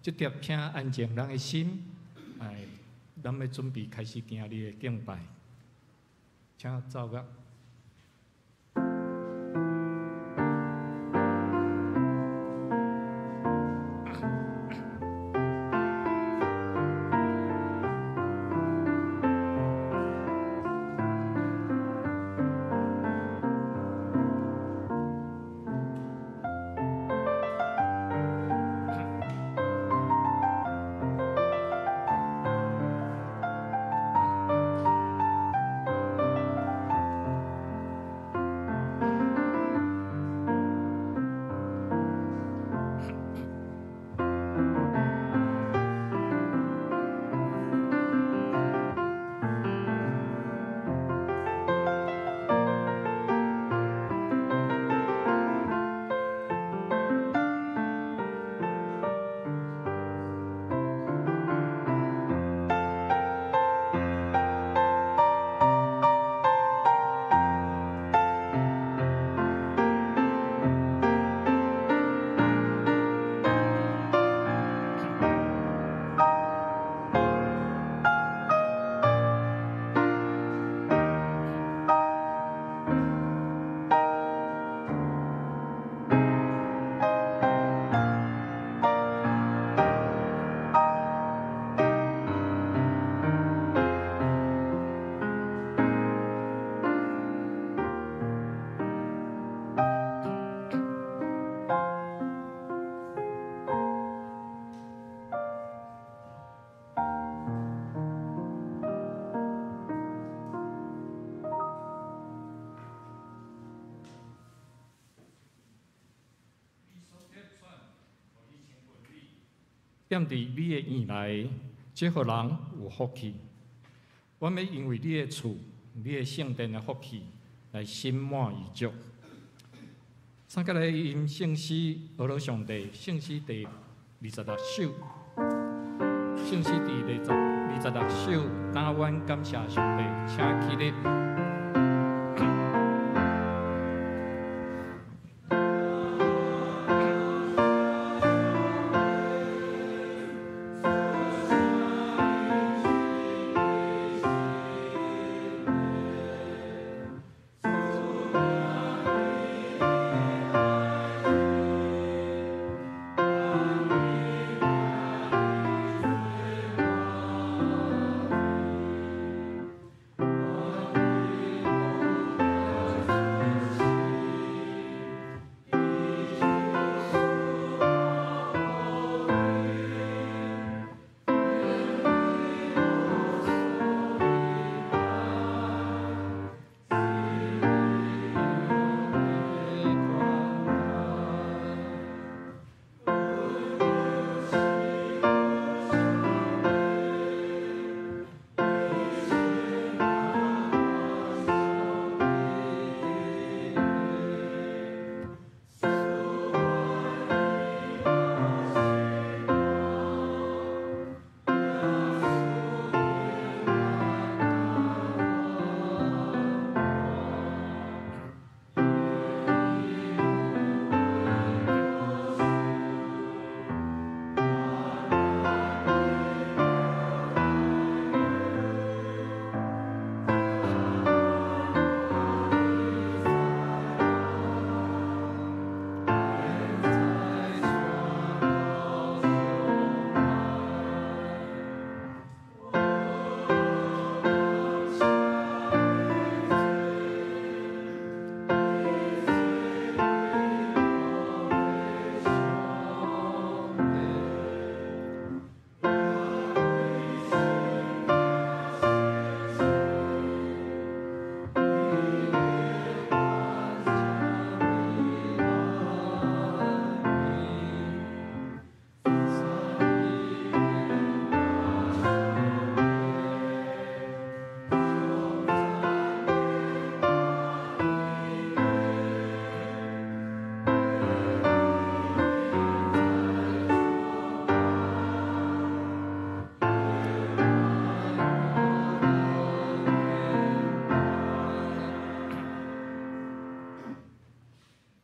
這碟請安靜咱的心，哎，咱欲準備開始今日的敬拜，請奏樂。踮佇你的院內，這予人有福氣。阮欲因為你的厝、你的聖殿的福氣，來心滿意足。三個來吟聖詩，呵咾上帝，聖詩第26首，聖詩第26首，當阮感謝上帝，請起立。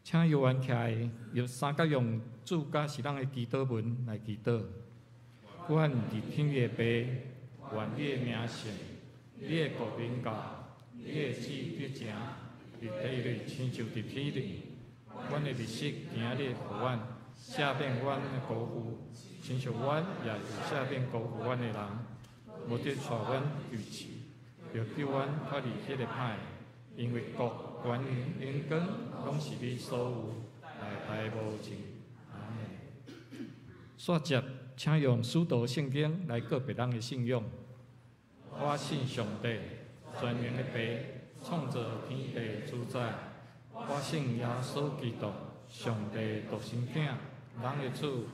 請約翰起來，用三角用主教是咱的祈禱文來祈禱。阮佇天的爸，願你的名聖，你的國臨到，你的旨意得成，佇地裏親像佇天裏。阮的日食今仔日予阮，赦免阮的辜負，親像阮也有赦免辜負阮的人。無得帶阮入試，著救阮脫離彼个歹。因為國、權、榮光，攏是你所有，代代無盡。阿們。煞接，請用使徒聖經來告白咱的信仰。我信上帝，全能的父，創造天地主宰。我信耶穌基督，上帝獨生囝，人的主，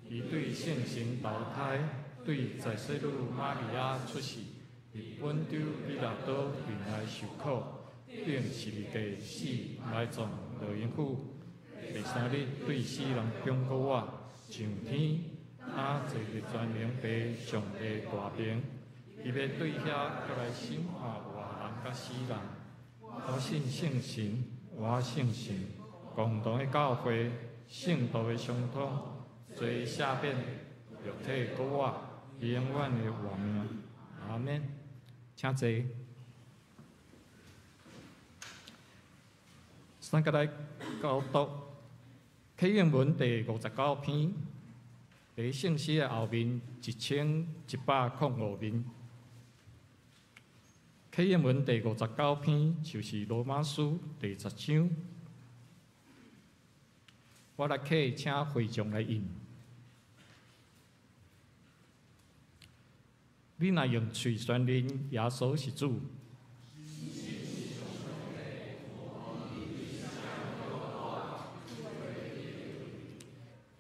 伊對聖神投胎，對在洗女瑪利亞出世，佇本丟彼拉多面來受苦，釘十字架死，埋葬落陰府，第三日對死人中復活，上天，啊，坐佇全能父上帝大爿，伊欲對遐閣來審判活人佮死人。我信聖神，我信神，共同的教會，聖徒的相通，罪赦免，肉體復活，永遠的活命。阿們。請坐。咱閣來導讀啟應文第五十九篇，佇聖詩的後面1105面。啟應文第五十九篇就是羅馬書第十章。我來啟，請會眾來印。你若用喙宣認耶穌是主，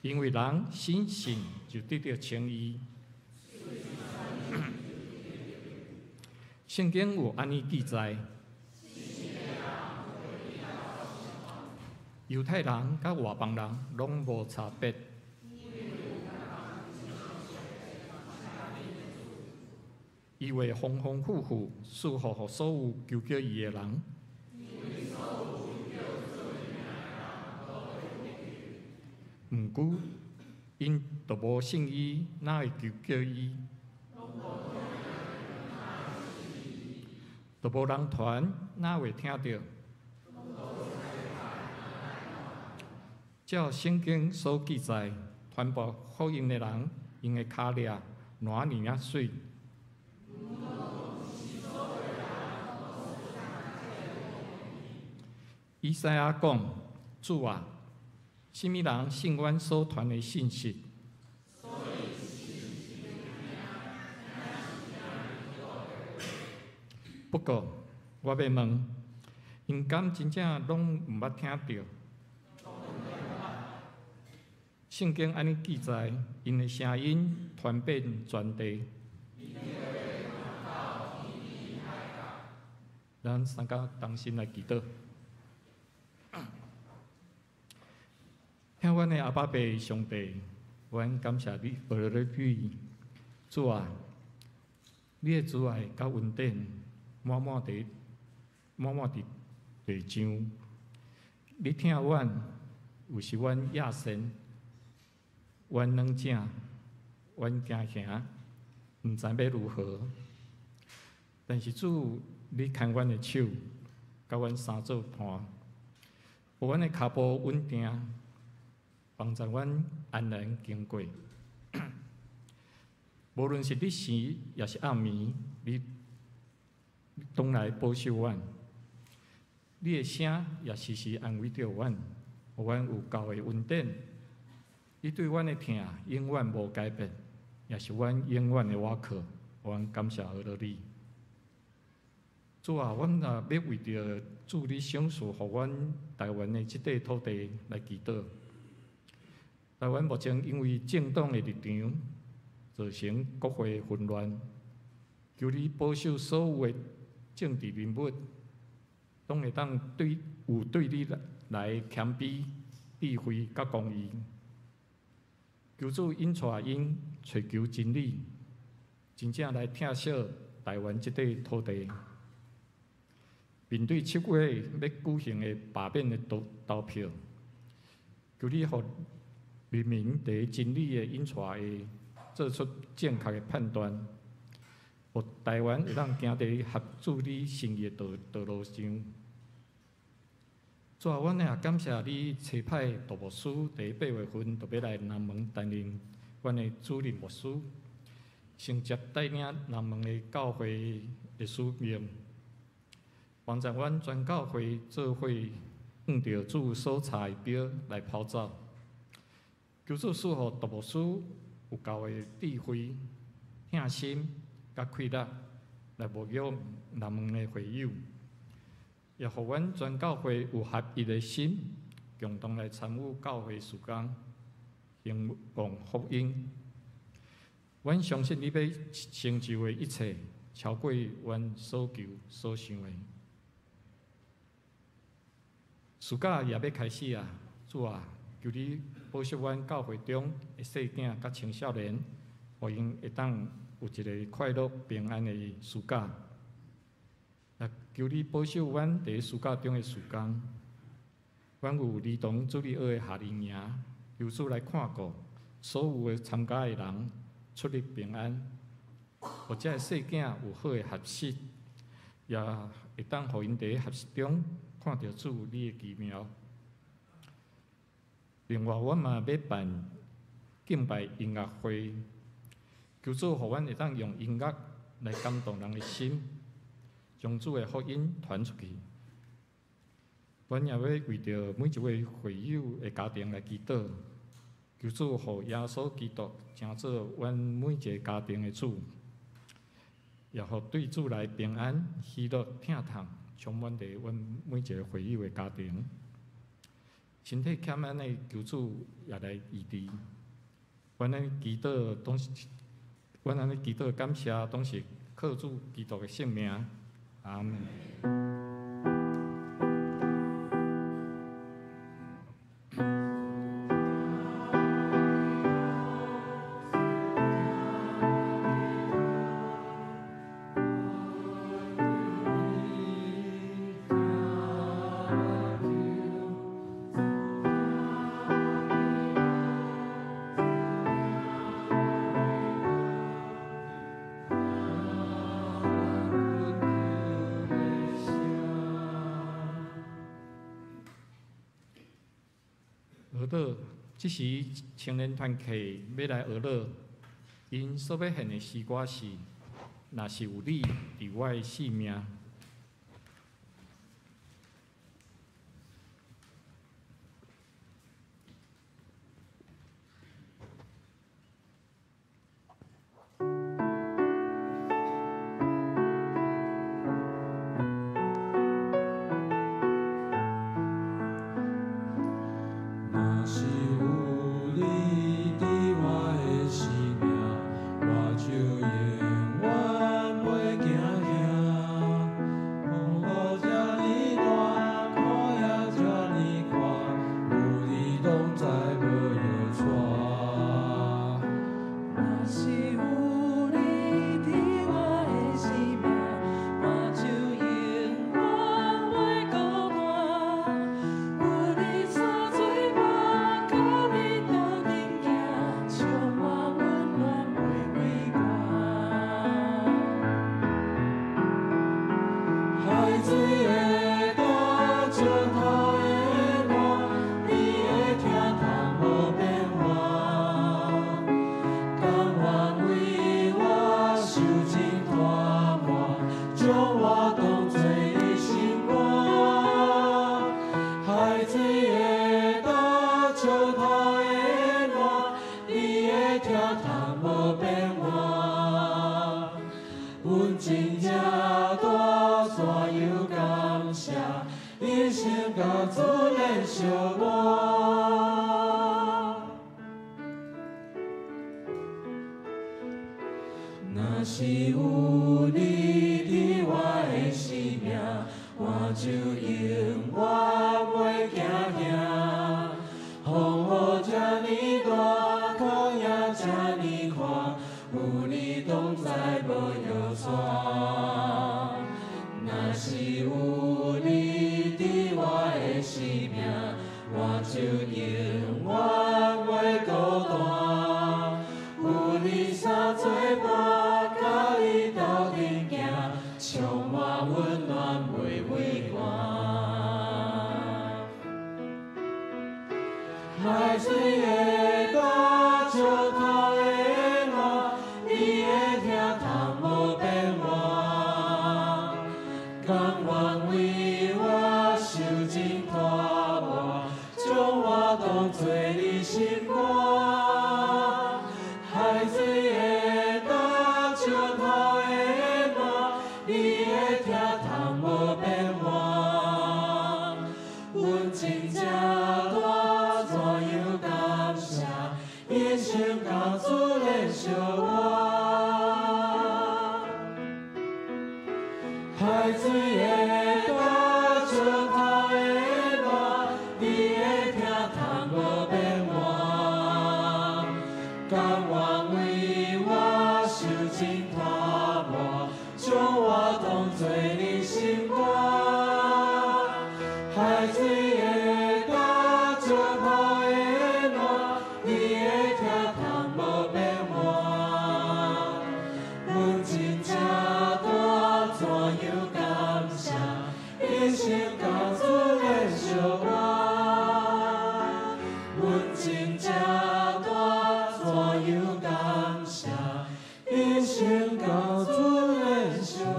因為人深信就得著稱義。聖經有按呢記載：猶太人佮外邦人攏無差別。伊會豐豐富富賜福予所有求叫伊的人。毋過，𪜶都無信伊，哪會求叫伊？都無人傳，哪會聽著？照聖經所記載，傳播福音的人，𪜶的跤跡偌爾仔媠。以賽亞講：主啊，啥物人信阮所傳的信息？不過，我欲問，𪜶敢真正攏毋捌聽著？聖經按呢記載，𪜶的聲音傳遍全地。咱三家同心來祈禱。疼阮的阿爸父上帝，阮感謝你，為了你，主啊，你的慈愛佮恩典滿滿佇滿滿佇地上。你疼阮，有時阮野性，阮軟正，阮驚嚇，毋知欲如何。但是主，你牽阮的手，佮阮相做伴，予阮的跤步穩定，幫助阮安然經過。無論是日時抑是暗暝，你總來保守阮。你的聲也時時安慰著阮，予阮有夠的恩典。你對阮的疼永遠無改變，也是阮永遠的倚靠。阮感謝阿勒你。主啊，阮若欲為著主你賞賜予阮台灣的這塊土地來祈禱。台灣目前因為政黨的立場，造成國會混亂。求你保守所有的政治人物，攏會當對有對你來謙卑、智慧佮公義。求主引帶𪜶揣求真理，真正來疼惜台灣這塊土地。面對7月欲舉行的罷免的投票，求你予人民佇真理的引帶下，做出正確的判斷，予台灣會當行佇合主你心意的道路上。主啊，阮也感謝你差派杜牧師佇8月份就欲來南門擔任阮的主任牧師，承接帶領南門的教會的使命，幫助阮全教會做伙按著主所差的標來跑走。求主賜予杜牧師有夠的智慧、疼心佮氣力來牧養南門的會友，也予阮全教會有合一的心，共同來參與教會事工，興旺福音。阮相信你欲成就的一切，超過阮所求所想的。暑假也欲開始啊，主啊，求你保守阮教會中的細囝佮青少年，予𪜶會當有一个快樂平安的暑假。也求你保守阮佇暑假中的時間。阮有兒童主日學的夏令營，求主來看顧所有的參加的人出入平安，予這个細囝有好的學習，也會當予𪜶佇學習中看著主你的奇妙。另外，阮嘛欲辦敬拜音樂會，求主予阮會當用音樂來感動人的心，將主的福音傳出去。阮也欲為著每一位會友的家庭來祈禱，求主予耶穌基督成做阮每一个家庭的主，也予對主來平安、喜樂、疼痛，充滿佇阮每一个會友的家庭。身體欠安的，求主也來醫治。阮按呢祈禱，攏是阮按呢祈禱感謝，攏是靠主基督的聖名。阿們。這時青年團契欲來學樂，𪜶所欲獻的詩歌是：若是有你佇我的生命。若是有你佇我的生命，我就永遠袂驚嚇。風雨這呢大，苦也這呢闊，有你同在無搖掣。若是有你佇我的生命，我就永遠袂孤單。有你做做伴，佮你鬥陣行，充滿溫暖袂畏寒。海水會大，石頭會爛，你的疼痛無變化。甘願為我受盡拖磨，將我當作你心肝。海水會大，石頭會爛，你的疼痛無變化。阮真正大，怎樣感謝？一生共主連相伴。若是有你佇我的生命，我就永遠袂驚嚇。風雨這呢大，苦也這呢闊，有你同在無搖掣。若是有你佇我的生命，我就永遠袂孤單。有你生交主来惜我。海水会干，石头会烂，你的疼痛无变换。甘愿为我受尽拖磨，将我当作你心肝。海水会干，石头会烂，你的疼痛无变换。阮真正大，怎样感谢？一生交主来惜我。阮真正大，怎样感谢？一生交主来惜我。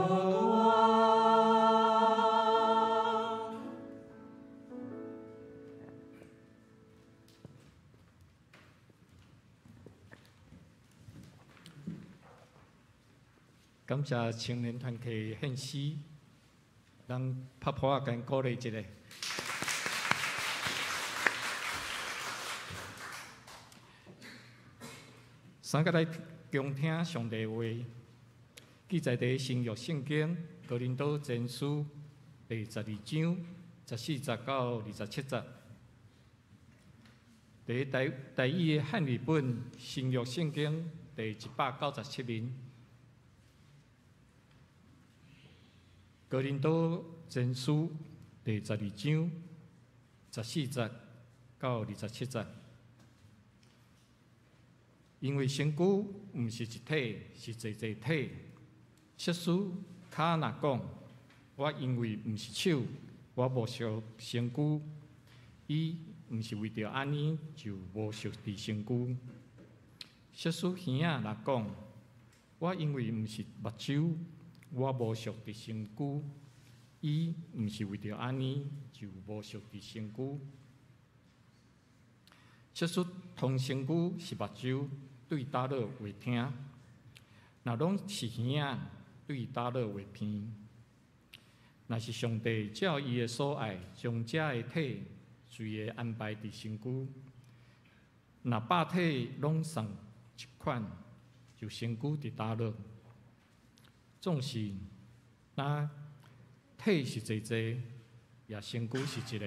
感謝青年團體獻詩，咱拍破仔間鼓勵一下。三個來恭聽上帝話，記載佇新約聖經哥林多前書第十二章十四節到二十七節。佇台台語的漢語本新約聖經第197面。哥林多前書第十二章十四節到二十七節，因為身軀毋是一體，是濟濟體。設使跤若講，我因為毋是手，我無屬身軀，伊毋是為著按呢就無屬佇身軀。設使耳仔若講，我因為毋是目睭，我無屬佇身軀，伊毋是為著按呢就無屬佇身軀。設使通身軀是目睭，對佗落會聽；若攏是耳仔，對佗落會鼻。若是上帝照伊的所愛，將這个體隨的安排佇身軀，若百體攏送一款，就身軀佇佗落。總是，若體是濟濟，也身軀是一個。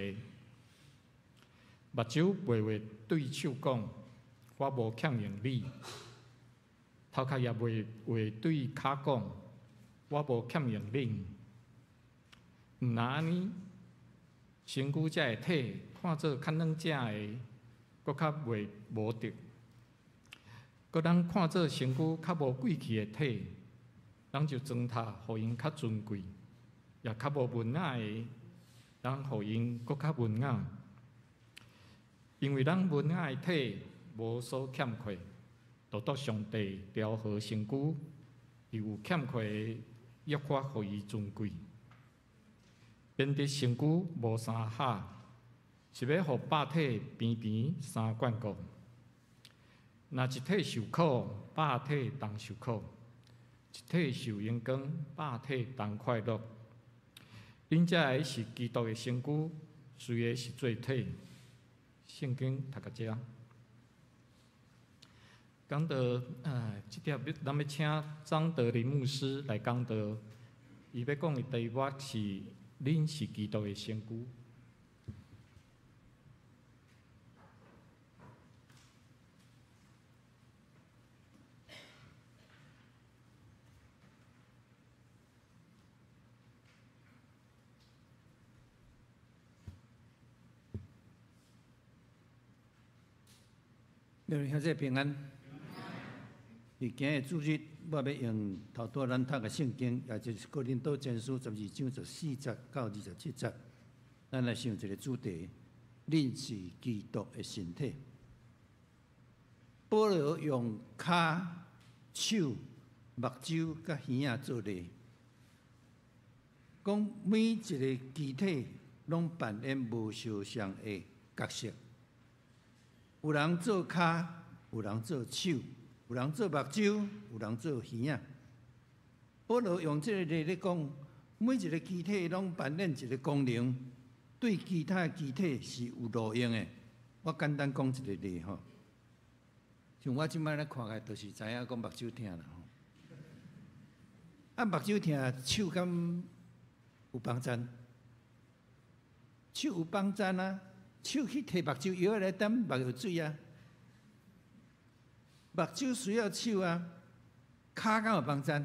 目睭袂會對手講，我無欠用你；頭殼也袂會對跤講，我無欠用恁。毋若按呢，身軀這个體看做較軟正的，閣較袂無得；閣咱看做身軀較無貴氣的體，咱就裝塔，予𪜶較尊貴；也較無文雅的，咱予𪜶閣較文雅。因為咱文雅的體無所欠缺，獨獨上帝調和身軀，佇有欠缺的越發予伊尊貴。免得身軀無三合，是欲予百體平平三貫顧。若一體受苦，百體同受苦；一體受榮光，百體同快樂。恁這个是基督的身軀，隨的是做體。聖經讀到這，講到這帖咱欲請張德林牧師來講道，伊欲講的題目是：恁是基督的身軀。各位兄弟平安。佇今日主日，我欲用頭拄仔咱讀的聖經，也就是哥林多前書十二章十四節到二十七節，咱來想一个主題：恁是基督的身體。保羅用跤、手、目睭佮耳仔做例，講每一个肢體攏扮演無相仝的角色。有人做跤，有人做手，有人做目睭，有人做耳仔。保羅用這个例咧講，每一个肢體攏扮演一个功能，對其他肢體是有路用的。我簡單講一个例吼，像我這擺咧看起來，就是知影講目睭疼啦吼。啊，目睭疼，手敢有幫贊？手有幫贊啊！手去提目睭藥來點目藥水啊！目睭需要手啊，跤敢有幫贊？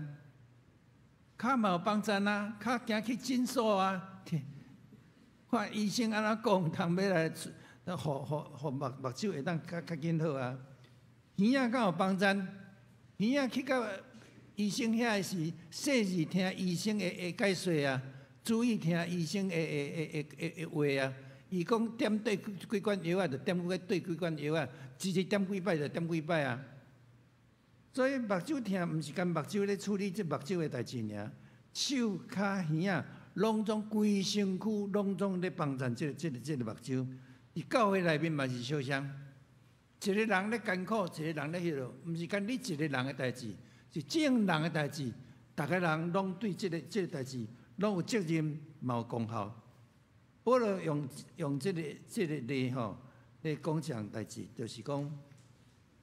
跤嘛有幫贊啊！跤行去診所啊，看醫生按怎講，通欲來，予予予目目睭會當較較緊好啊！耳仔敢有幫贊？耳仔去到醫生遐的時，細緻聽醫生的的解說啊，注意聽醫生的的的的的話啊。伊講點對幾管藥仔，就點對幾管藥仔，一日點幾擺就點幾擺啊。所以目睭疼，毋是干目睭咧處理這目睭的代誌爾，手、跤、耳仔，攏總規身軀攏總咧幫贊這個、這個、這個目睭。佇教會內面嘛是相像，一個人咧艱苦，一個人咧彼落，毋是干你一個人的代誌，是眾人的代誌。逐个人攏對這個、這個代誌攏有責任，嘛有功效。保羅用用這個、這個例吼咧講這項代誌，就是講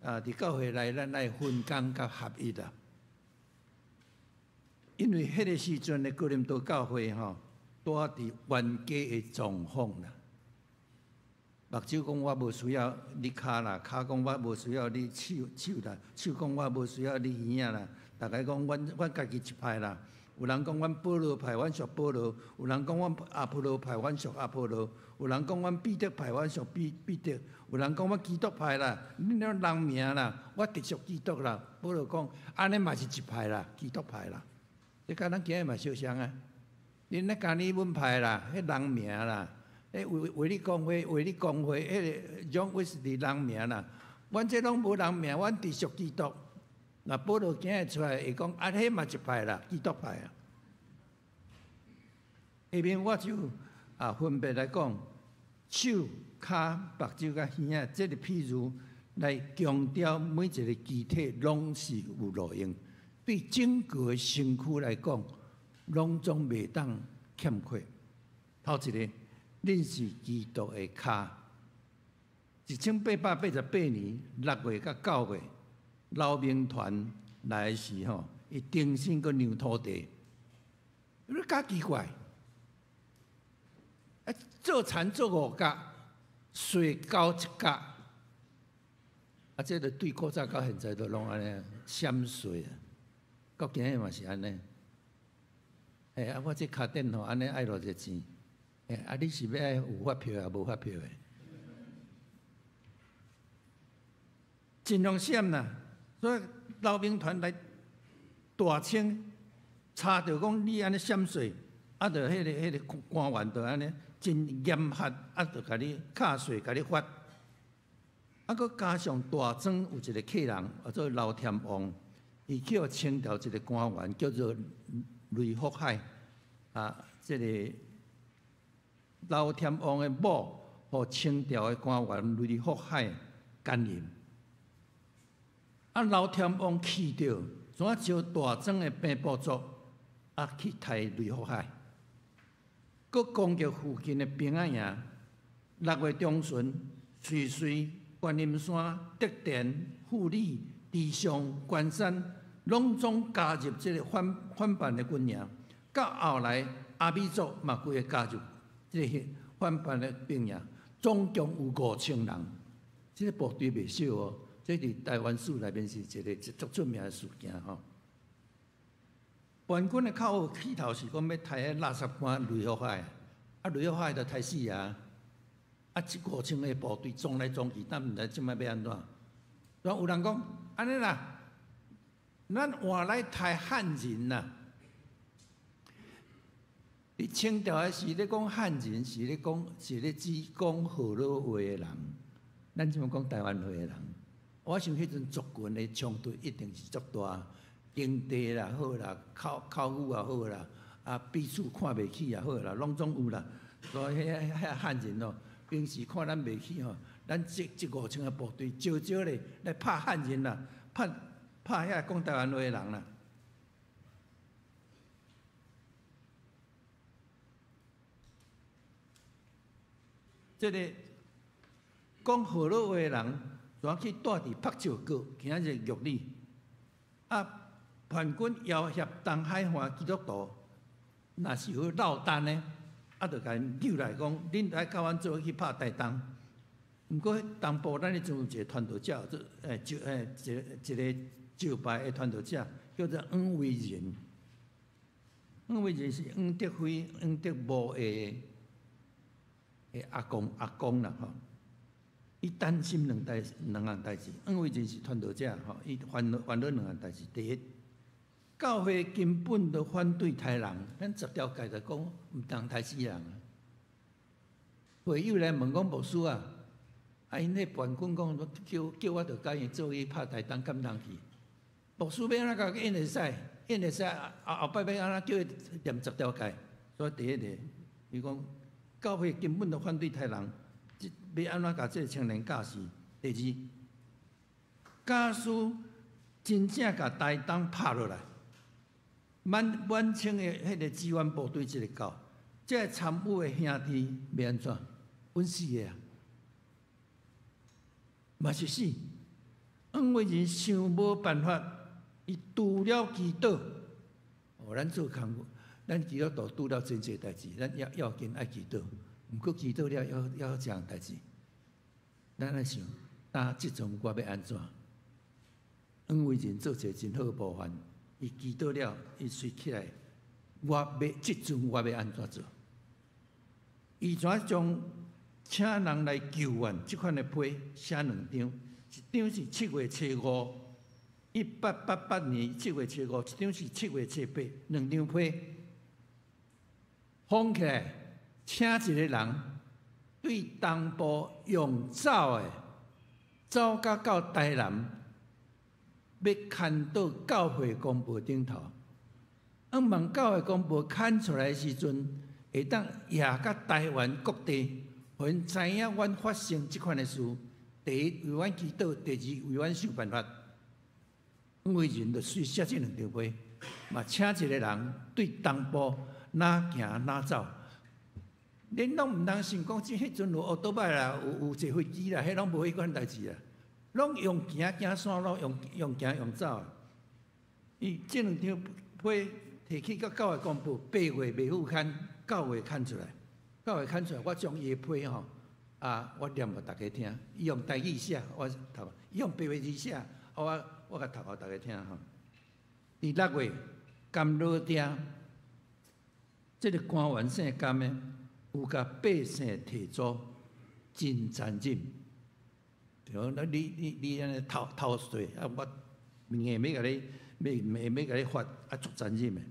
啊，佇教會內咱愛分工佮合一啦。因為彼個時陣的哥林多教會吼，拄仔佇冤家的狀況啦。目睭講我無需要你跤啦，跤講我無需要你手手啦，手講我無需要你耳仔啦。逐家講阮阮家己一派啦。有人講阮保羅派，阮屬保羅；有人講阮阿波羅派，阮屬阿波羅；有人講阮彼得派，阮屬彼彼得；有人講阮基督派啦，恁攏人名啦，我直屬基督啦。保羅講，按呢嘛是一派啦，基督派啦。這佮咱今日嘛相像啊。恁咧加爾文派啦，彼人名啦，彼衛衛理公會、衛理公會，彼个蒋威士利人名啦。阮這攏無人名，阮直屬基督。若保羅今日出來會講，啊，彼嘛一派啦，基督派啊。下面我就啊分別來講，手、跤、目睭佮耳仔，這個譬喻來強調每一個肢體攏是有路用，對整個身軀來講，攏總袂當欠缺。頭一個，恁是基督的跤。1888年6月佮9月，劉銘傳來時吼，伊重新閣讓土地，你較奇怪，啊，做田做五甲，稅交一角，啊，這个對古早到現在都攏按呢，閃稅啊，到今日嘛是按呢。欸，啊，我這跤電吼，按呢愛偌濟錢？欸，啊，你是欲愛有發票抑無發票的？盡量閃啦。所以劉銘傳來大清查著講你按呢閃稅，啊，著彼个彼个官員就按呢真嚴厲，啊，著共你敲稅，共你罰。啊，閣加上大莊有一個客人，叫做劉添旺，伊去予清朝一個官員叫做雷福海，啊，這个劉添旺的某，予清朝的官員雷福海奸淫。啊，劉添旺氣著，怎啊招大莊的兵部族啊去刣雷福海，閣攻擊附近的兵仔營。6月中旬，瑞穗、觀音山、德田、富里、池上、關山，攏總加入這个反反叛的軍營。到後來，阿美族嘛規个加入這个反叛的兵營，總共有5000人。這个部隊袂少哦。這佇台灣史內面是一个足出名的事件吼。叛軍的口號起頭是講欲刣彼垃圾官雷福海，啊雷福海就刣死啊！啊，這5000个部隊撞來撞去，咱毋知這擺欲按怎。所以有人講，按呢啦，咱換來刣漢人啦。佇清朝的時，咧講漢人是咧講是咧指講河洛話的人，咱這擺講台灣話的人。我想彼陣族群的衝突一定是足大，經濟啦好啦，口口語也好啦，啊彼此看袂起也好啦，攏總有啦。所以彼彼漢人哦，平時看咱袂起吼，咱這這5000个部隊招招咧來拍漢人啦，拍拍遐講台灣話的人啦。這个講河洛話的人。怎去蹛佇朴石閣，今仔日玉里。啊，叛軍要挾東海岸基督徒，若是有落單的，啊，就共𪜶揪來講，恁來佮阮做伙去拍台東。毋過東部咱彼陣有一个傳道者，做欸招欸一个一个招牌的傳道者，叫做黃維仁。黃維仁是黃德輝、黃德模的阿公阿公啦吼。伊擔心兩項代誌，黃維仁是傳道者吼，伊煩惱煩惱兩項代誌。第一，教會根本就反對刣人，咱十條誡就講毋通刣死人。會友來問講牧師啊，啊𪜶彼叛軍講叫叫我著共𪜶做伙拍台東，敢通去？牧師欲按怎共𪜶會使？𪜶會使後後擺欲按怎叫伊念十條誡？所以第一个，伊講教會根本就反對刣人，欲按怎共這个青年教示？第二，假使真正共台東拍落來，滿滿清的彼个支援部隊一个到，這个參與的兄弟欲按怎？穩死的啊！嘛是死。黃維仁想無辦法，伊除了祈禱，哦，咱做工課，咱基督徒拄了真濟代誌，咱要要緊愛祈禱。毋過祈禱了猶猶一項代誌，咱愛想，啊，這陣我欲按怎？黃維仁做一个真好的模範，伊祈禱了，伊隨起來，我欲這陣我欲按怎做？伊怎將請人來求援這款的批寫兩張，一張是七月初五，1888年7月初5，一張是七月初八，兩張批，封起來，請一个人對東部用走的，走甲到台南，欲牽到教會公報頂頭。向望教會公報牽出來的時陣，會當掖甲台灣各地，予𪜶知影阮發生這款的事。第一為阮祈禱，第二為阮想辦法。黃維仁就隨寫這兩張批，嘛請一个人對東部哪行哪走。恁攏毋通想講，這彼陣有歐多擺啦，有坐飛機啦，彼攏無彼款代誌啦，攏用行行山路，用用行用走。伊這兩張批提去佮教會公報，8月未付刊，9月刊出來，9月刊出來，我將伊的批吼，啊，我念予大家聽。伊用台語寫，我讀；伊用白話字寫，啊，我我共讀予大家聽吼。佇6月，甘老爹，這个官員姓甘的，有共百姓提租，真殘忍。對，那你你你按呢偷偷稅啊，我硬欲共你，欲硬欲共你罰，啊，足殘忍的。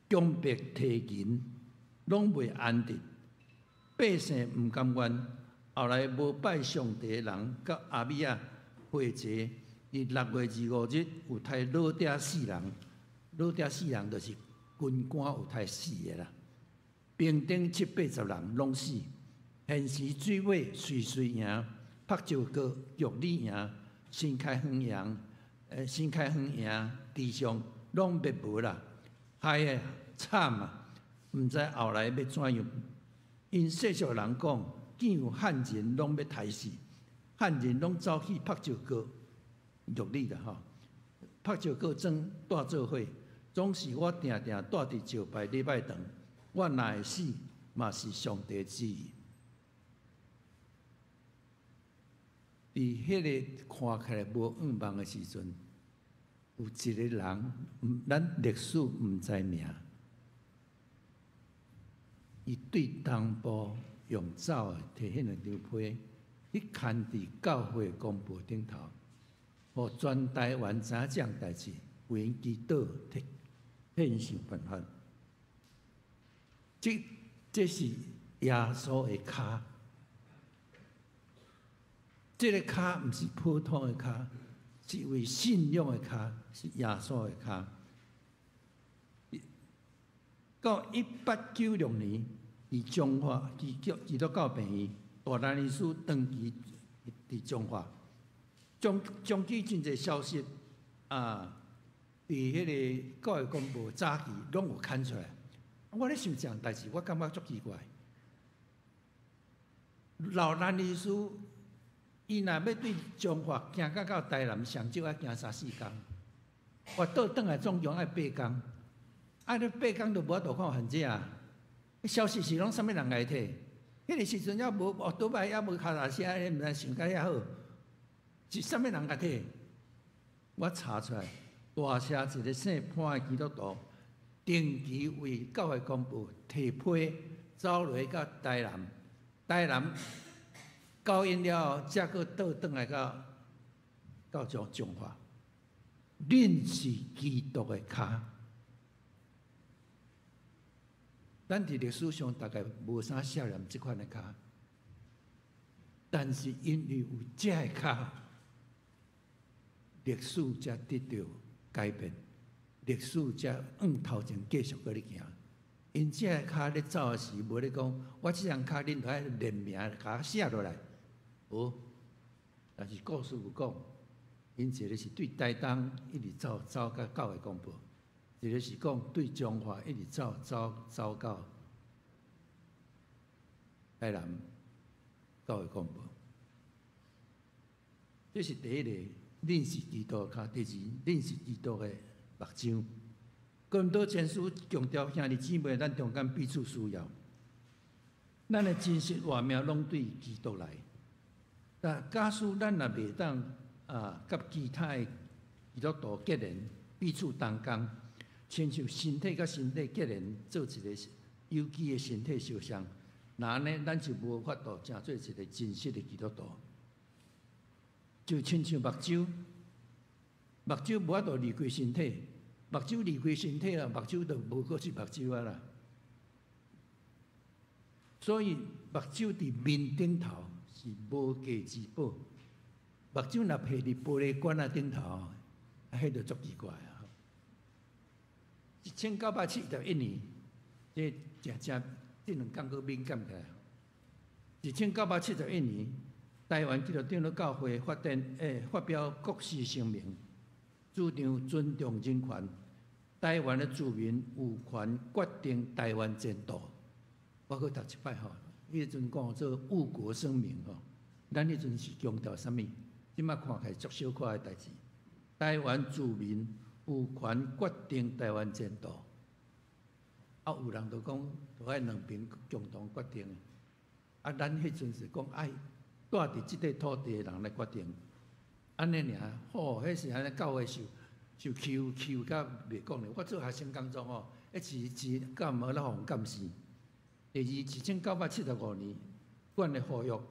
強迫提銀，攏袂安定，百姓毋甘願。後來無拜上帝的人，佮阿米仔會齊，佇6月25日有刣老爹四人，老爹四人就是軍官有刣四个啦。平頂七八十人攏死。現時水尾瑞穗營、朴石閣、玉里營、新開園營、新開園營之上攏滅無啦，害啊慘啊！毋知後來欲怎樣。𪜶世俗人講，見有漢人攏欲刣死，漢人攏走去朴石閣玉里啦吼。朴石閣莊蹛做伙，總是我定定蹛佇石牌禮拜堂，我若會死，嘛是上帝旨意。佇彼个看起來無向望的時陣，有一个人，咱歷史毋知名，伊對東部用走的，提彼兩張批，去牽佇教會公報頂頭，予全台灣知影這項代誌，為𪜶祈禱，替𪜶想辦法。這這是耶穌的跤。這个跤毋是普通的跤，是為信仰的跤，是耶穌的跤。到1896年，佇彰化基督基督教病院，大蘭醫師長期佇彰化，將將起真濟消息啊，佇彼个教會公報早期攏有刊出來。我咧想這項代誌，我感覺足奇怪。老蘭醫師。伊若欲對彰化行到到台南，上少愛行三四工。我倒轉來總共愛八工，啊！你八工都無法度看患者啊！消息是攏啥物人來提？彼个時陣猶無歐多擺，猶無跤踏車，你毋知想甲遐好，是啥物人共提？我查出來，大車一个姓潘的基督徒，定期為教會公報提批走落去到台南，台南交印了後，才閣倒轉來到到彰彰化。恁是基督的跤，咱佇歷史上大概無啥寫念這款的跤，但是因為有這个跤，歷史才得著改變，歷史才往頭前繼續閣咧行。𪜶這个跤咧走的時，無咧講，我這雙跤恁著愛連名共我寫落來，無。但是故事有講，𪜶一个是對台東一直走走到教會公報，一个是講對彰化一直走走走到台南教會公報。這是第一個，恁是基督的跤；第二，恁是基督的目睭。哥林多前書強調兄弟姊妹，咱中間彼此需要，咱的真實活命攏對基督來。但假使咱若袂當啊，佮其他的基督徒結連，彼此同工，親像身體佮身體結連，做一個有機的身體相像，那按呢，咱就無法度成做一個真實的基督徒。就親像目睭，目睭無法度離開身體，目睭離開身體啊，目睭就無閣是目睭啊啦。所以目睭佇面頂頭是無價之寶。目睭若佇佇玻璃罐仔頂頭，啊，彼就足奇怪啊！1971年，這誠正這兩工閣敏感起來。1971年，台灣基督長老教會發展發表國是聲明，主張尊重人權，台灣的住民有權決定台灣前途。我閣讀一擺吼，彼陣講做護國聲明吼，咱彼陣是強調啥物？這馬看起來足小可的代誌。台灣住民有權決定台灣前途。啊，有人就講，就愛兩邊共同決定。啊，咱彼陣是講愛住佇這塊土地的人來決定。按呢爾，吼，彼時按呢教會受受欺負欺負甲袂講咧。我做學生工作吼，彼時是敢無咧予監視。第二，1975年，阮的呼籲，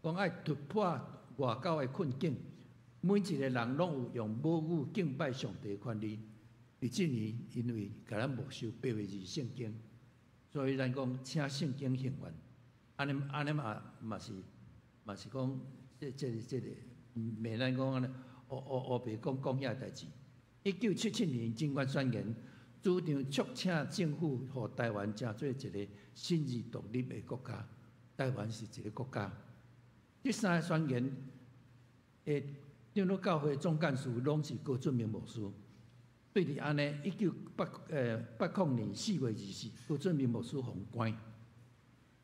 講愛突破外交的困境，每一個人攏有用母語敬拜上帝的權利。佇這年，因為共咱沒收白話字聖經，所以咱講請聖經還願。按呢按呢嘛嘛是嘛是講，這這個這個袂咱講按呢烏烏烏白講講遐代誌。1977年，人權宣言主張促請政府予台灣成做一個新自獨立的國家。台灣是一個國家。這三个宣言的長老教會總幹事攏是高俊明牧師。對佇按呢，1980年4月24，高俊明牧師予關。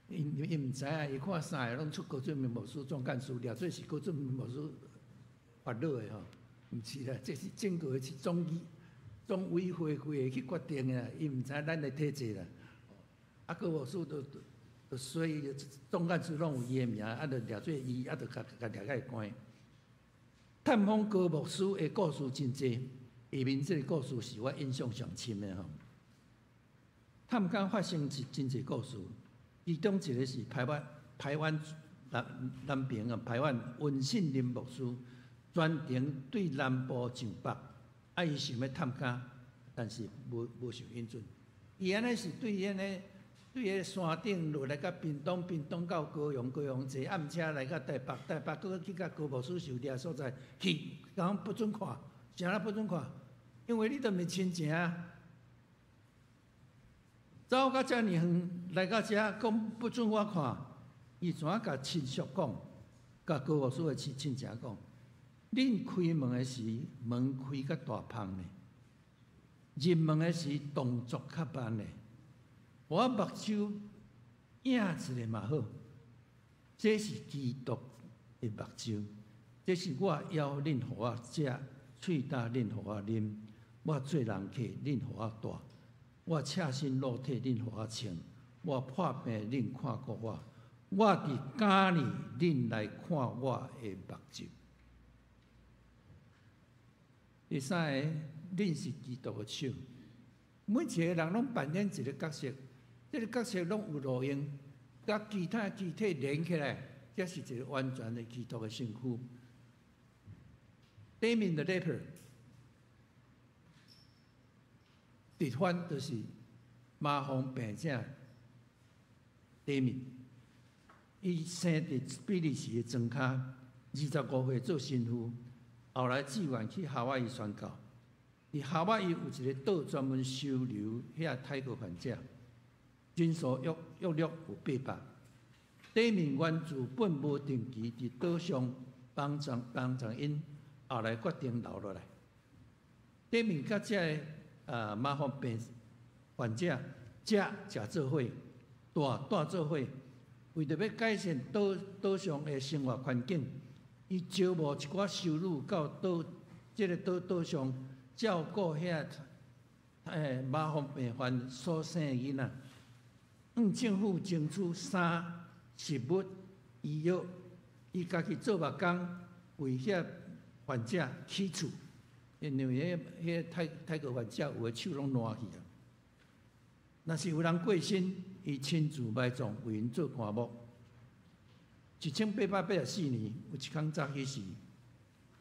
𪜶𪜶毋知影，伊看三个攏出高俊明牧師總幹事，掠做是高俊明牧師發落的吼，毋是啦，這是整個是總議總委會會去決定的啦，伊毋知咱的體制啦。啊，高牧師就就所以總幹事攏有伊的名，啊，就掠做伊，啊，就共共掠甲伊關。探訪高牧師的故事真濟，下面這個故事是我印象上深的吼。探監發生一真濟故事，其中一個是排灣排灣南南平啊，排灣溫信林牧師專程對南部上北，啊，伊想欲探監，但是無無受允准。伊按呢是對按呢對彼山頂落來到屏東，屏東到高雄，高雄坐暗車來到台北，台北閣去共高牧師受掠所在去，講不准看，啥啦不准看，因為你都毋是親情啊。走到遮爾遠來到遮，講不准我看，伊怎共親屬講？共高牧師的親親情講，恁開門的時，門開較大縫呢；入門的時，動作較慢呢。我目睭影一下嘛好，這是基督的目睭。這是我枵，恁予我食；喙焦，恁予我啉；我做人客，恁予我蹛；我赤身露體，恁予我穿；我破病，恁看顧我；我佇監裡，恁來看我的目睭。第三个，恁是基督的手。每一个人攏扮演一个角色，這个角色攏有路用，佮其他肢體連起來，這是一個完全的基督的身軀。Damien the leper，直翻就是麻風病者 Damien，伊生佇比利時的莊跤，25歲做神父，後來志願去夏威夷宣教。佇夏威夷有一個島專門收留遐泰國患者，人數約略有800。Damien 原自本無定期佇島上幫助𪜶，後來決定留落來。Damien 佮這个麻風病患者食食做伙，蹛蹛做伙，為著欲改善島島上的生活環境，伊招募一寡修女到島這个島島上照顧遐麻風病患所生的囡仔，向政府爭取衫、食物、醫藥，伊家己做木工，為遐患者起厝，因為彼彼泰泰國患者有的手攏爛去啊。若是有人過身，伊親自埋葬，為𪜶做棺木。1884年，有一工早起時，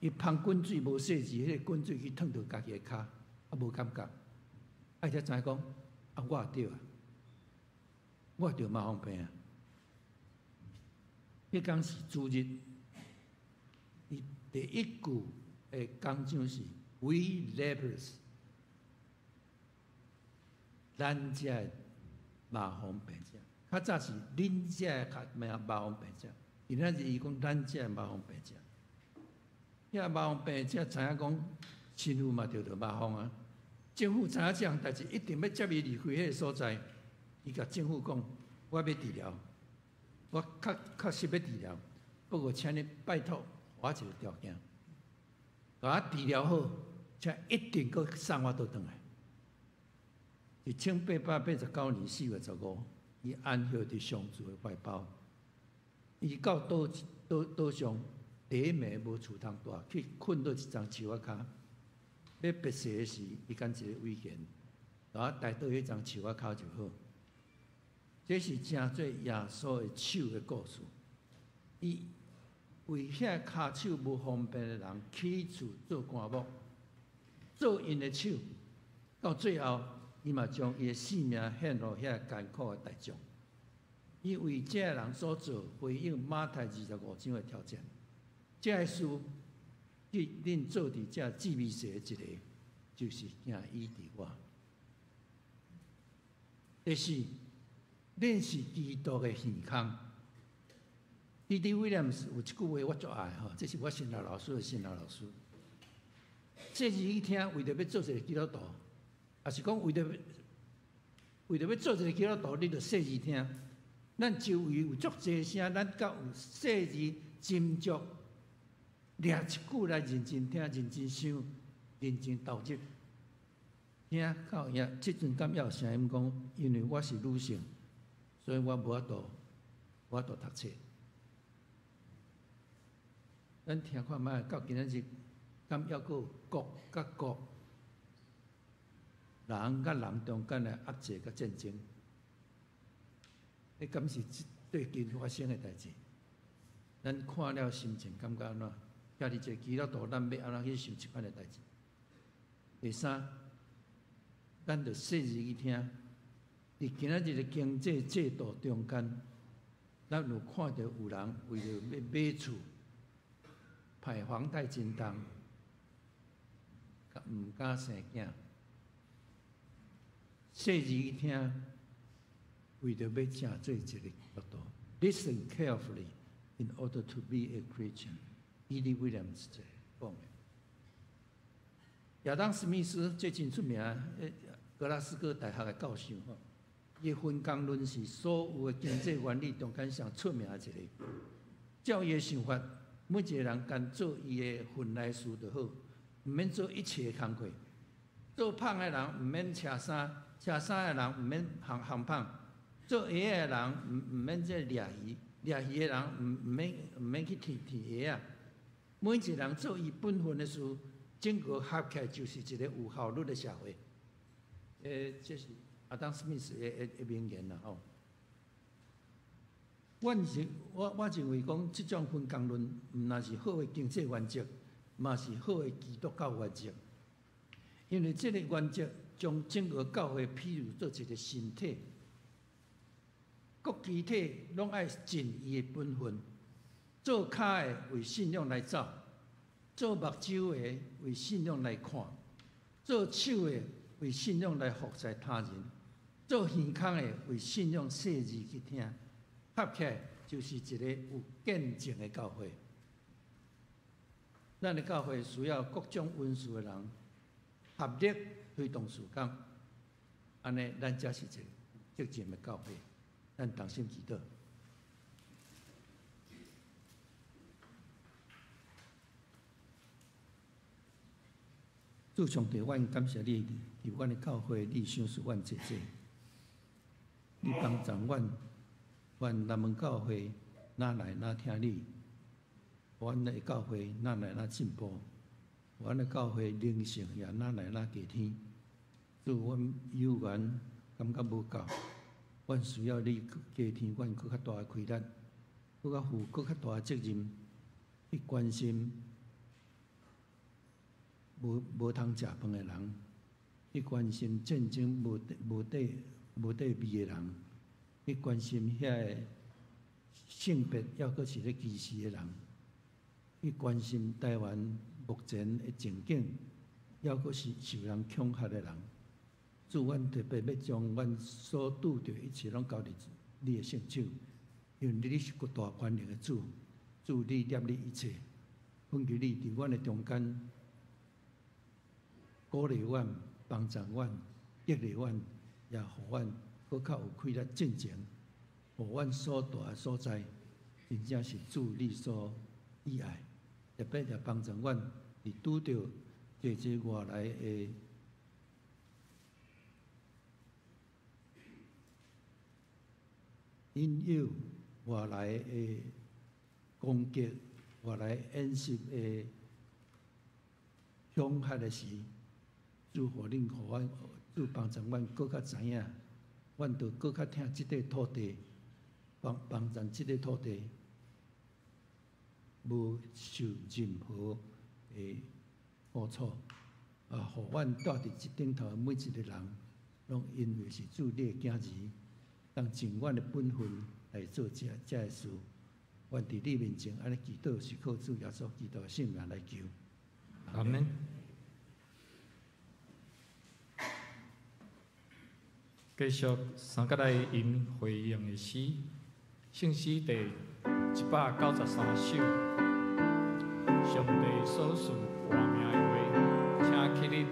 伊芳滾水無細緻，彼個滾水去燙著家己的跤，啊無感覺，啊才知影講，啊我也著啊，我也著麻風病啊。彼工是主日，伊第一句的講章是 “We lepers”，咱這的麻風病者，較早是恁這的較麻麻風病者，今仔日伊講咱這的麻風病者。遐麻風病者知影講，神父嘛著著麻風啊。政府知影這項代誌，一定欲接伊離開彼个所在。伊共政府講：我欲治療，我確確實欲治療，不過請你拜託予我一個條件，共我治療好，請一定閣送我倒轉來。1889年4月15，伊安歇佇上主的懷抱。伊到島島島上，第一暝無厝通蹛，去睏佗一叢樹仔跤。欲別逝的時，伊揀一個遺言，共我帶到彼叢樹仔跤就好。這是成做耶穌的手的故事。伊為遐跤手無方便的人起厝做棺木，做𪜶的手，到最後，伊嘛將伊的性命獻予遐艱苦的大眾。伊為這个人所做，回應馬太25章的挑戰。這个事，恁做佇這至微細的一个，就是行醫治我。第四，恁是基督的耳孔。D.D. Williams 有一句話我足愛吼，這是我神學老師的神學老師。細緻去聽，為著欲做一個基督徒，抑是講為著欲做一個基督徒，你著細緻聽。咱周圍有足濟聲，咱較有細緻斟酌，掠一句來認真聽、認真想、認真投入。聽到影，這陣敢猶有聲音講，因為我是女性，所以我無法度讀冊。咱聽看覓，到今仔日，敢猶閣有國佮國，人佮人中間的壓制佮戰爭？彼敢是最近發生的代誌？咱看了心情感覺按怎？徛佇一個基督徒，咱欲按怎去想這款的代誌？第三，咱著細緻去聽，佇今仔日的經濟制度中間，咱有看著有人為著欲買厝，貸房貸真重，毋敢生囝。細緻去聽，為著欲成做一個基督徒。Listen carefully in order to be a Christian. E.D. Williams 講的。亞當·史密斯這真出名，格拉斯哥大學的教授吼，伊分工論是所有的經濟原理中間上出名的一個。照伊的想法，每一个人干做伊的份内事就好，毋免做一切的工课。做麭的人毋免车衫，车衫的人毋免烘烘麭。做鞋的人毋免这掠鱼，掠鱼的人毋免去提提鞋仔。每一个人做伊本分的事，整个合起来就是一个有效率的社会。这是亚当·史密斯的名言啦吼。我认为讲，这种分工论毋但是好的经济原则，嘛是好的基督教原则。因为这个原则将整个教会譬如做一个身体，各肢体拢爱尽伊的本分。做跤的为信仰来走，做目睭的为信仰来看，做手的为信仰来服侍他人，做耳孔的为信仰细腻去听。合起来就是一个有见证的教会。咱的教会需要各种恩赐的人合力推动事工，按呢，咱才是一个责任的教会。咱同心祈祷。主上帝，阮感谢你，伫阮的教会，你赏赐阮济济，你帮助阮，阮南门教会若来若听你，阮的教会若来若进步，阮的教会灵性也若来若加添。主，阮有缘感觉无够，阮需要你加添阮阁较大的气力，阁较负阁较大的责任，去关心无通食饭的人，去关心战争无地位的人，去关心遐个性别抑阁是咧歧视的人，去关心台湾目前的情景，抑阁是受人恐吓的人。主，阮特别欲将阮所拄著一切拢交伫你的圣手，因为你是极大权能的主，主你摄你一切，恳求你伫阮的中间鼓励阮、帮助阮、激励阮，也予阮阁较有气力进前，予阮所蹛的所在，真正是主你所喜爱。特别也帮助阮伫拄著济济外来的引诱、外来的攻击、外来演习的恐吓的时，主予恁，予阮，主帮助阮，阁较知影，阮著阁较疼这块土地，帮助这块土地无受任何的苦楚，啊，予阮蹛伫这顶头的每一个人，拢因为是主你的囝儿，当尽阮的本分来做这个事。阮伫你面前按呢祈祷，是靠主耶稣基督的圣名来求。阿们。继续三角来吟回应的诗，圣诗第193首，上帝所赐活命的话，请起立。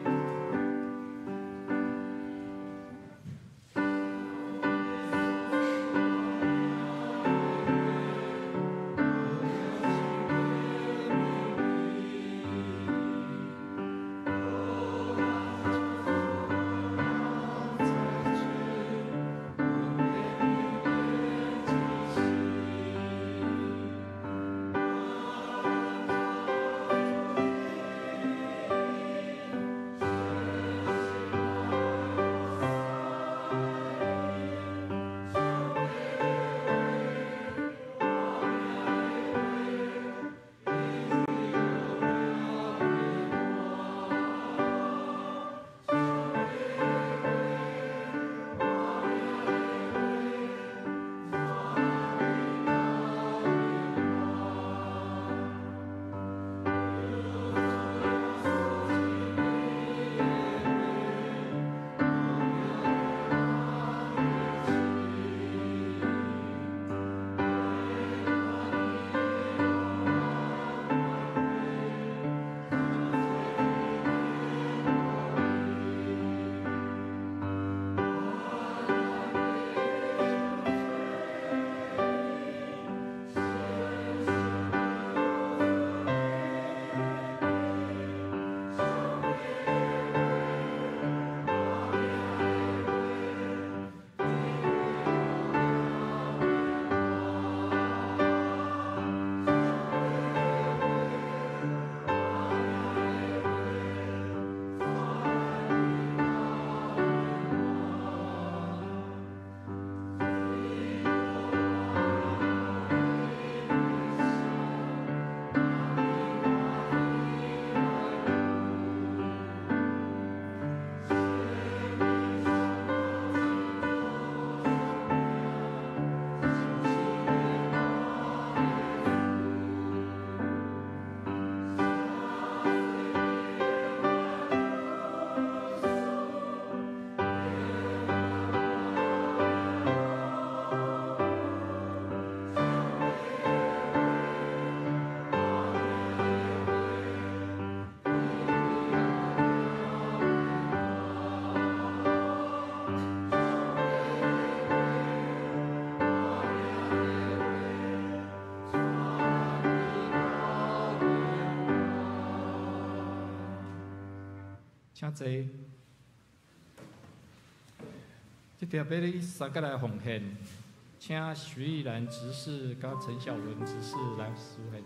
主請坐。這條欲你三個來奉獻，請徐玉蘭執事佮陳小文執事來司獻。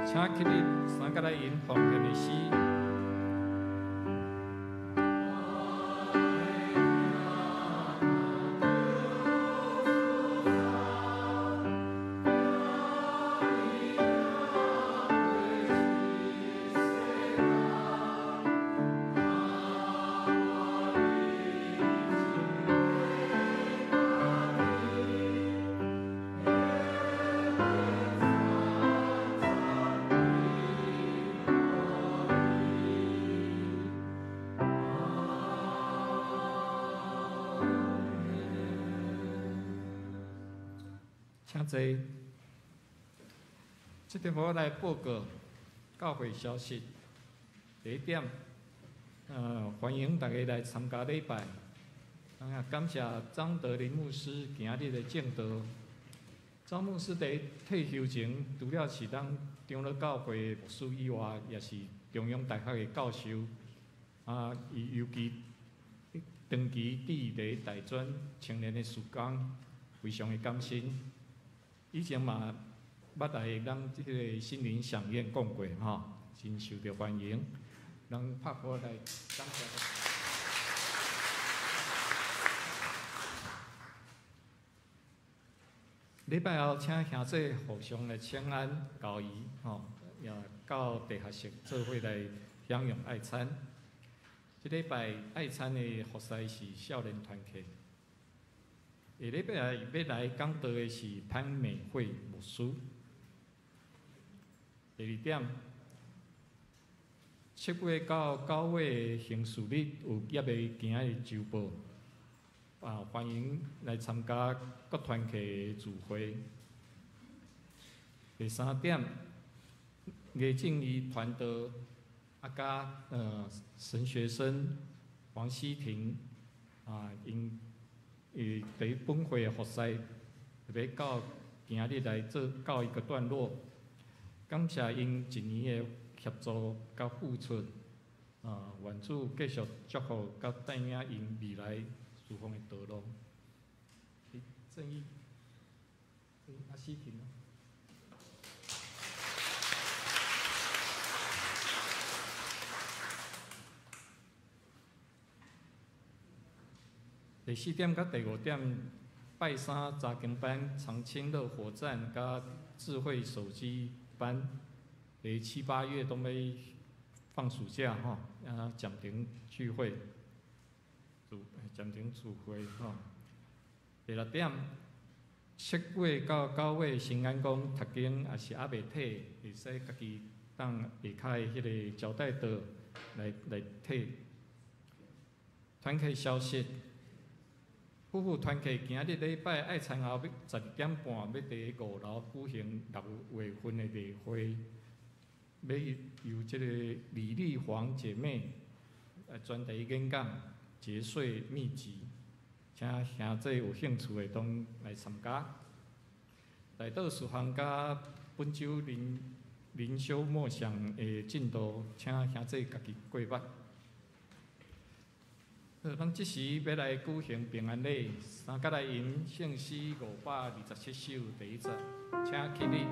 請起立，三個來吟奉獻的詩。請坐。這陣我來報告教會消息。第一點，歡迎大家來參加禮拜。感謝張德林牧師今日的證道。張牧師佇退休前，除了是咱長老教會牧師以外，也是中央大學的教授。啊，伊尤其長期佇咧大專青年的事工，非常的感心。以前嘛，捌來咱這个心靈饗宴講過吼，真受著歡迎。咱拍鼓來感謝。禮拜後，請兄弟互相來請安交誼吼，也到地下室做伙來享用愛餐。這禮拜愛餐的服侍是少年團契。下禮拜要來講道的是潘美惠牧師。第二點，7月到9月的行事日有抑未行的週報，啊，歡迎來參加各團契的聚會。第三點，魏正義傳道啊，佮神學生黃希婷啊，𪜶伊佇本會的服侍，特別到今日來做告一個段落，感謝𪜶一年的協助佮付出，啊，願主繼續祝福佮帶領𪜶未來事奉的道路。正義，阿希婷。第四點佮第五點，拜三查經班、長青樂火站佮智慧手機班，佇7、8月都欲放暑假吼，啊，暫停聚會，暫停聚會吼。第六點，7月到9月新安宮讀經也是猶未退，會使家己當下跤的彼個膠帶桌來退。團契消息。夫婦團契今日禮拜愛餐後，欲12點半欲佇5樓舉行6月份的例會，欲由這個李麗煌姐妹來專題演講，節稅秘籍，請兄弟有興趣的攏來參加。大島事項佮本週林靈修默想的進度，請兄弟家己過目。好，咱這時欲來舉行平安禮，三角來吟聖詩527首第一節，請起立。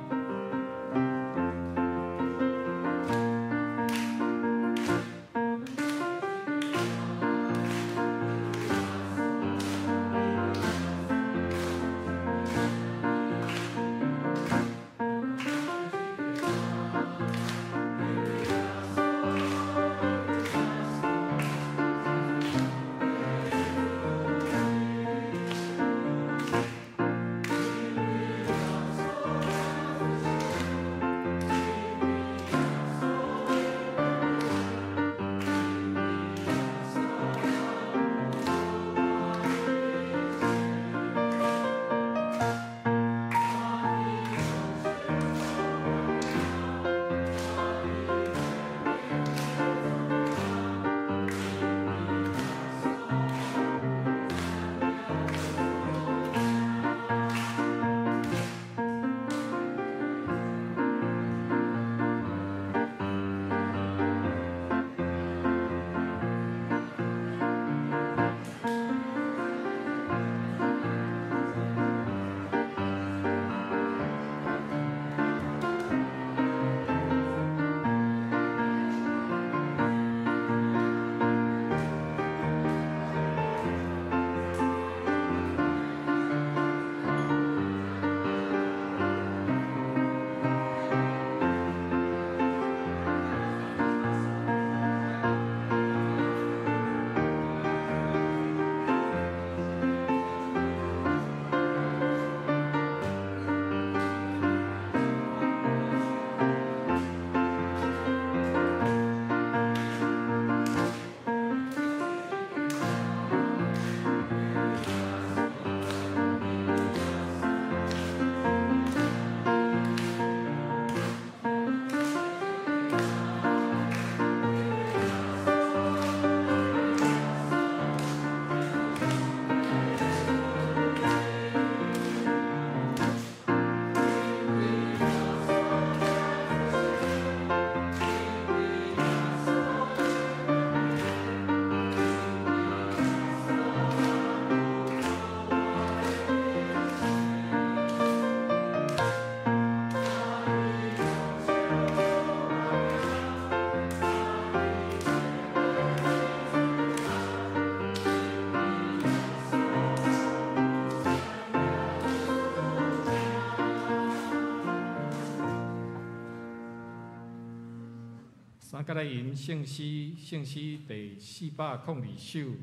三角來吟聖詩，聖詩第402首，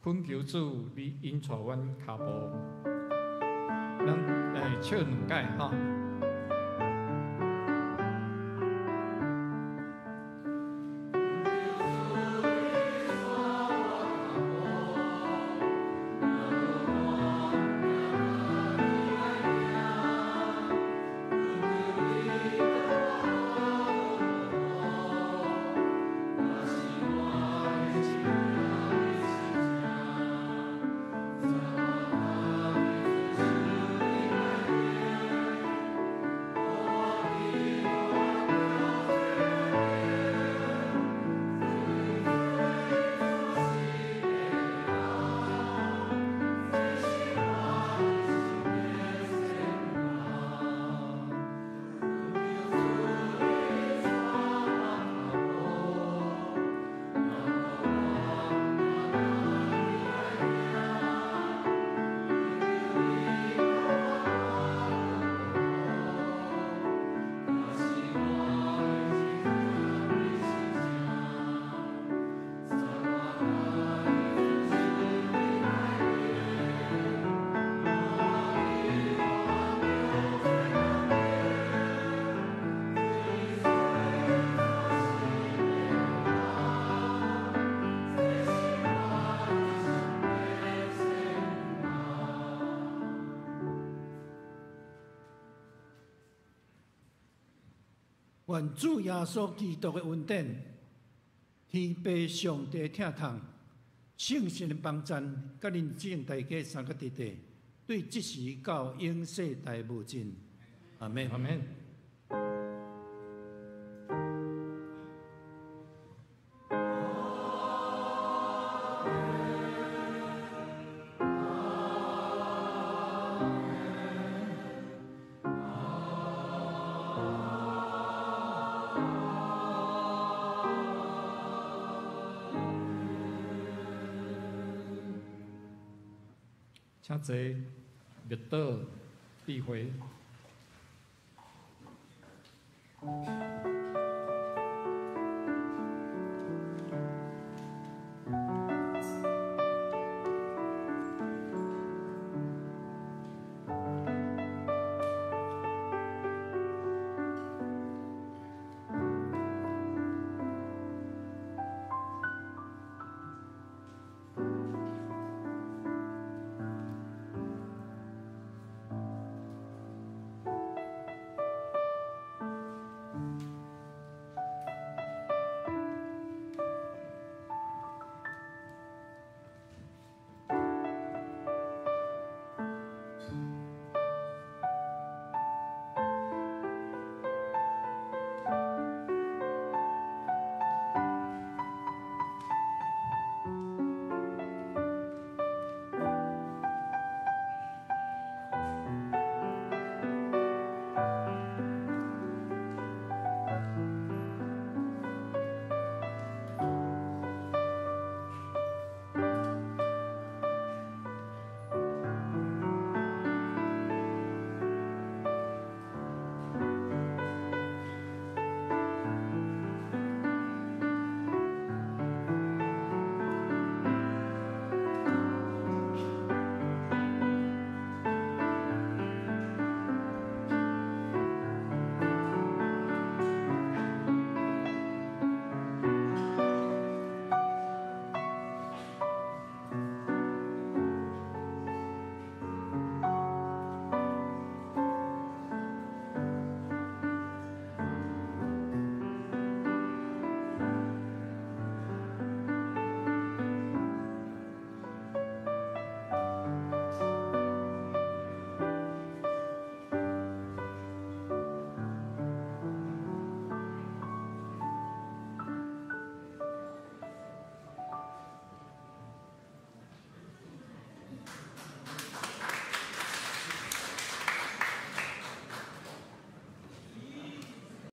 懇求主，你引帶阮跤步。咱唱兩擺吼。願主耶穌基督的恩典、天父上帝疼痛、聖神的幫贊，佮恁眾大家三個弟弟，對這時到永世代無盡。阿們。阿們。請坐，默禱，閉會。